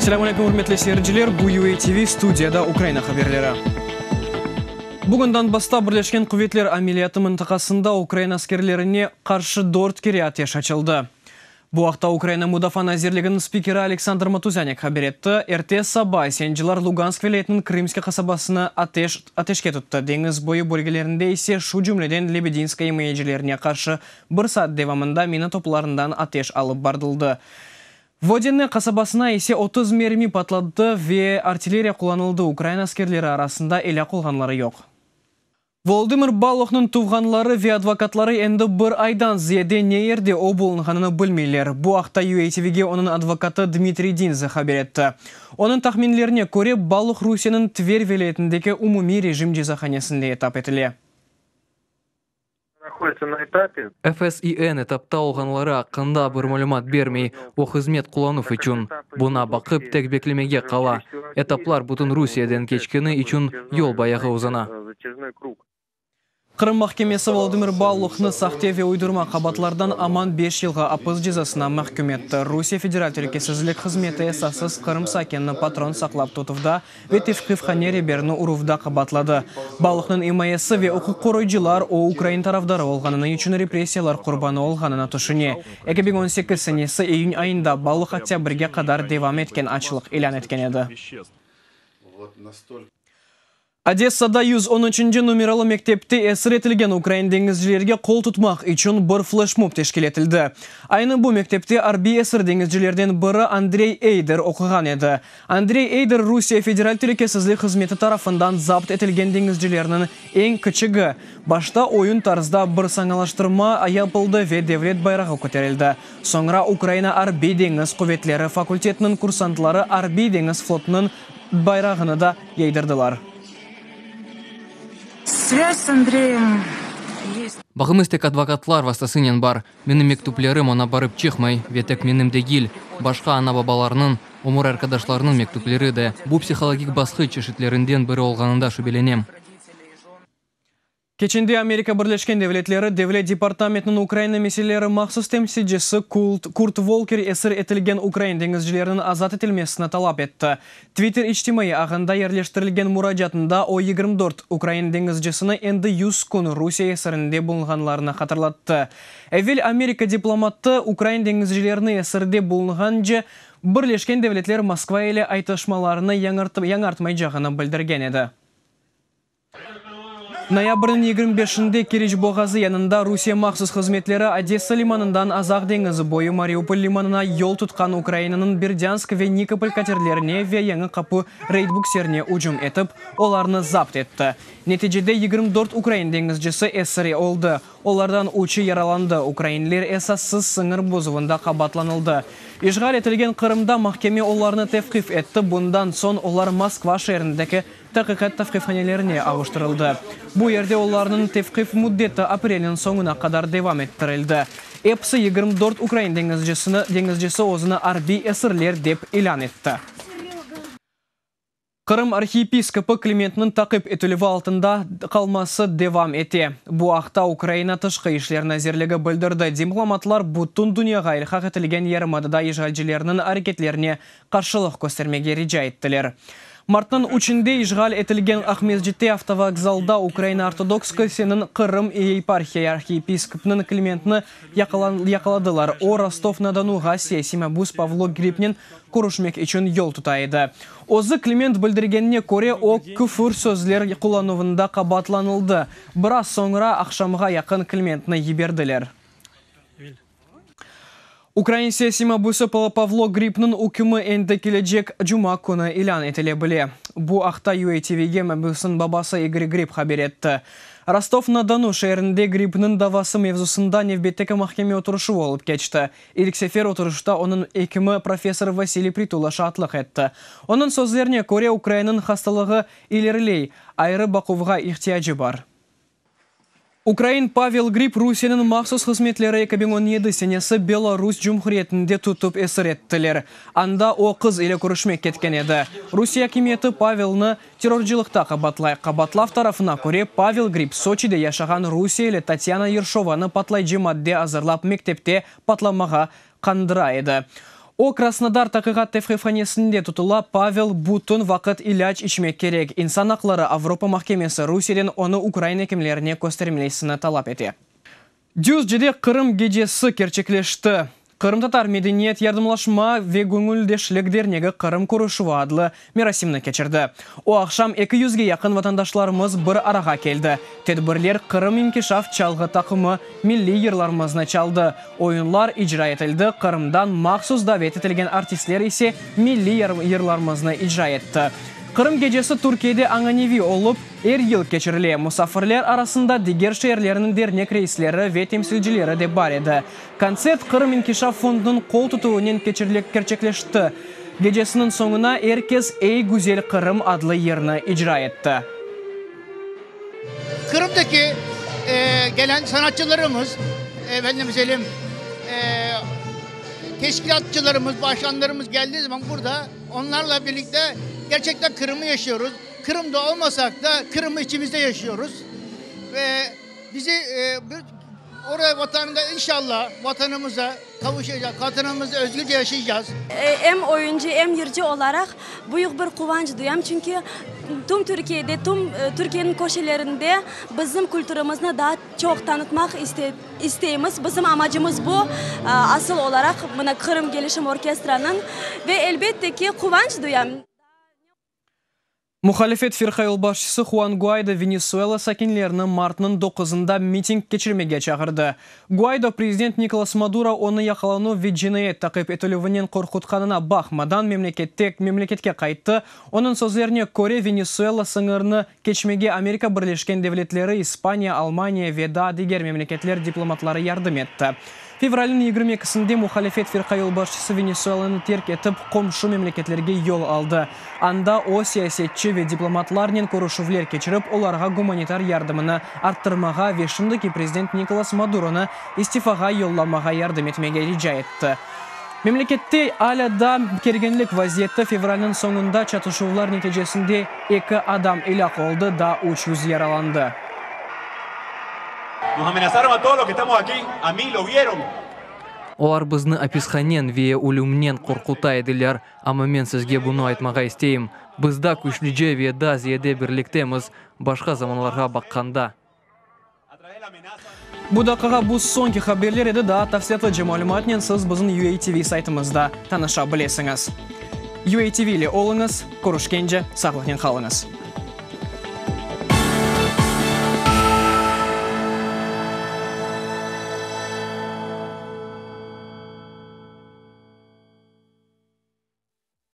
Selâm aleyküm, ürmetli seyirciler! Bu UA TV, studiyada Ukraina haberleri. Bugün Donbassta Birleşken Quvetler ameliyatı mıntaqasında ukrain askerlerine qarşı dört kere ateş açıldı. Bu aqta Ukraina Mudafaa nazirliginiñ spikeri Aleksandr Matuzânik haber etti. Erte saba isyancılar Lugansk vilâyetiniñ Krımske qasabasını ateş ateşke tuttı, deñiz boyu bölgelerinde ise, şu cümleden Lebedinskoye imayecilerine qarşı bir saat devamında mina toplarından ateş alıp bardıldı. Vodene qasabasına ise 30 mermi patlattı ve artilleriya qullanıldı, ukrain askerleri arasında elâk olğanları yoq. Volodımır Baluhnıñ tuvğanları ve advokatları endi bir aydan ziyade ne yerde o bulunğanını bilmeyler. Bu aqta UATVge onıñ advokatı Dmitriy Dinze haber etti. Onıñ tahminlerine köre, Baluh Rusiyeniñ Tver vilâyetindeki umumiy rejim cezahanesinde etap etile. FSİN etapta olğanları aqqında bir malümat bermey, o hızmet qullanuv içün. Buña baqıp, tek beklemege qala. Etaplar bütün Rusiyeden keçkeni içün yol bayağı uzana. Qırım mahkemesi Volodımır Baluhnı sahte ve uydurma qabaatlardan aman beş yılğa apis cezasına mahküm etti. Rusiye Federal telükesizlik hızmeti esassız Qırım sakinini patron saqlap tutuvda ve tevqifhane reberini uruvda qabaatladı. Baluhnıñ imayesi ve uquq qoruyıcılar o ukrain tarafdarı olğanını içün repressiyalar qurbanı olğanını tüşüne. 2018 senesi iyün ayında Baluh oktâbrge qadar devam etken açlıq ilân etken edi. Odessada 113-nci nomeralı mektepte esir etilgen ukrain deñizcilerge qol tutmaq içün bir fleşmob teşkil etildi. Aynı bu mektepte arbiy esir deñizcilerden biri Andrey Eyder oquğan edi. Andrey Eyder Rusiye Federal telükesizlik hızmeti tarafından zapt etilgen deñizcilerniñ eñ kiçigi. Başta oyun tarzda bir sañalaştırma yapıldı ve devlet bayrağı köterildi. Soñra Ukraina Arbiy-deñiz quvetleri fakultetiniñ kursantları Arbiy-deñiz flotunıñ bayrağını da yaydırdılar. Svâz s Andreyem est. Bağımız tek advokatlar vastasınen bar. Menim mektüplerim oña barıp çıqmay ve tek menim degil, başqa ana-babalarnıñ, ömür arqadaşlarınıñ mektüpleri de. Bu psihologik basqı çeşitlerinden biri olğanında şübelenem. Keçende Amerika Birleşken Devletleri Devlet departamentiniñ Ukraina meseleleri mahsus temsilcisi Kurt Volker esir etilgen ukrain deñizcileriniñ azat etilmesini talap etti. Twitter içtimaiy ağında yerleştirilgen muracaatında o 24 ukrain deñizcisini endi 100 kün Rusiye esirinde bulunğanlarını hatırlattı. Evel Amerika diplomatı ukrain deñizcilerini esirde bulunğance Birleşken Devletler Moskva ile aytışmalarını yañartmaycağını bildirgen edi. Noyabrniñ 25-inde Keriç boğazı yanında Rusiye mahsus hızmetleri Odessa limanından Azaq deñizi boyu Mariupol limanına yol tutqan Ukrainanıñ Berdânsk ve Nikopol katerlerine ve Yañı Qapu reyd-bukserine ücüm etip, olarnı zapt etti. Neticede 24 ukrain deñizcisi esir oldı, olardan üçü yaralandı, ukrainler esassız sıñır bozuvında qabaatlanıldı. İşğal etilgen Qırımda mahkeme olarnı tevqif etti, bundan soñ olar Moskva şeerindeki Taqiqat tavqifhanelerine avuştırıldı. Bu yerde olarnıñ tevqif müddeti aprelniñ soñuna qadar devam ettirildi. Episi 24 ukrain deñizcisini deñizcisi özüni arbiy esirler dep ilân etti. Qırım arhiyepiskopı Klimentniñ taqip etilüvi altında qalması devam ete. Bu aqta Ukraina Tışqı işler nazirligi bildirdi. Diplomatlar bütün dünyağa ilhaq etilgen yarımadada işğalcilerniñ areketlerine qarşılıq köstermege rica ettiler. Martnıñ üçünde işğal etilgen Aqmescitte avtovokzalda Ukraina Ortodoks Kilseniñ Qırım yeparhiya arhiyepiskopnıñ Klimentni yaqaladılar. O, Rostov-na-Donuğa siyasiy mabüs Pavlo Gribnen körüşmek içün yol tuta edi. Özü Kliment bildirgenine köre, o, küfür sözler qullanuvında qabaatlanıldı. Biraz soñra aqşamğa yaqın Klimentni yiberdiler. Ukrain siyasiy mabüsi Pavlo Gribniñ ükümi endi kelecek cuma künü ilân etile bile. Bu aqta UATVge mabüsniñ babası İgor Grib haber etti. Rostov-na-Donu şeerinde Gribniñ davası mevzusında nevbetteki mahkeme oturışuvı olıp keçti. İlk sefer oturışta onıñ ekimi professor Vasiliy Pritula şaatlıq etti. Onıñ sözlerine köre, ukrainniñ hastalığı ileriley, ayrı baquvğa ihtiyacı bar. Ukrain Pavel Grib Rusiyeniñ mahsus hızmetleri 2017 senesi Belarus Cumhuriyetinde tutıp esir ettiler. Anda o, qız ile körüşmek ketken edi. Rusiye akimiyeti Pavelni terrorcılıqta qabaatlay. Qabaatlav tarafına köre, Pavel Grib Soçide yaşağan rusiyeli Tatyana Yerşovanı patlayıcı madde azırlap mektepte patlamağa qandıra edi. O, Krasnodar taqiqat tevqifhanesinde tutula. Pavel bütün vaqıt ilâc içmek kerek. İnsan aqları Avropa mahkemesi Rusiyeden onı ukrain ekimlerine köstermlesini talap ete. Düzcede Qırım gecesi kerçekleşti. Qırımtatar medeniyet yardımlaşma ve göñüldeşlik dernegi Qırım körüşüvi adlı merasimni keçirdi. O aqşam eki yüzge yaqın vatandaşlarımız bir arağa keldi. Tedbirler Qırım inkişaf çalğı taqımı milliy yırlarımıznı çaldı, oyunlar icra etildi, Qırımdan mahsus davet etilgen artistler ise milliy yırlarımıznı icra etti. Qırım gecesi Türkiyede añaneviy olıp, er yıl keçirile. Musafirler arasında diger şeerlerniñ dernek reisleri ve temsilcileri de bar edi. Kontsert Qırım inkişaf fondunıñ qol tutuvınen kerçekleşti. Gecesiniñ soñuna er kes Ey, güzel Qırım adlı yırnı icra etti. Qırımdaki gelen sanatçılarımız, efendim söyleyeyim, teşkilatçılarımız, başkanlarımız geldiği zaman burada onlarla birlikte gerçekten Kırım'ı yaşıyoruz. Kırım'da olmasak da Kırım'ı içimizde yaşıyoruz. Ve bizi Oraya vatanında inşallah vatanımıza kavuşacağız, vatanımızda özgürce yaşayacağız. Em oyuncı, em yırcı olaraq büyük bir quvanç duyam, çünki tüm Türkiyede, tüm Türkiyeniñ köşelerinde bizim kültürimizni daa çoq tanıtmaq isteymiz. Bizim amacımız bu, asıl olaraq, mına Qırım Gelişim Orkestranıñ. Ve elbette ki, quvanç duyam. Muhalifet firqa yolbaşçısı Huan Guaydo Venesuela sakinlerini martnıñ doquzında miting keçirmege çağırdı. Guaydo, prezident Nikolas Maduro onı yaqalanuv ve cinayet taqip etilüvinen qorqutqanına baqmadan memlekette memleketke qayttı. Onıñ sözlerine köre, Venesuela sıñırını keçmege Amerika Birleşken Devletleri, İspaniya, Almaniya ve daa diger memleketler diplomatları yardım etti. Fevralniñ yigirmi ekisinde muhalifet firqa yolbaşçısı Venesuelanı terk etip, qomşu memleketlerge yol aldı. Anda o, siyasetçi ve diplomatlarnen körüşüvler keçirip, olarğa gumanitar yardımını arttırmağa ve şimdiki prezident Nikolas Maduronı istifağa yollamağa yardım etmege rica etti. Memlekette alâ daa kerginlik vaziyeti fevralniñ soñunda çatışuvlar neticesinde eki adam elâk oldı, daa 300 yaralandı. Olar bizni apishanen ve ölümnen qorquta ediler, amma men sizge bunı aytmağa isteyim, biz daa küçlüce ve daa ziyade birliktemiz, başqa zamanlarğa baqqanda. Bu daqqağa bu soñki haberler edi, daa tafsilâtlıca malümatnen siz bizim UATV saytımızda tanışa bilesiñiz. UATV ile oluñız, körüşkence sağlıqnen qalıñız.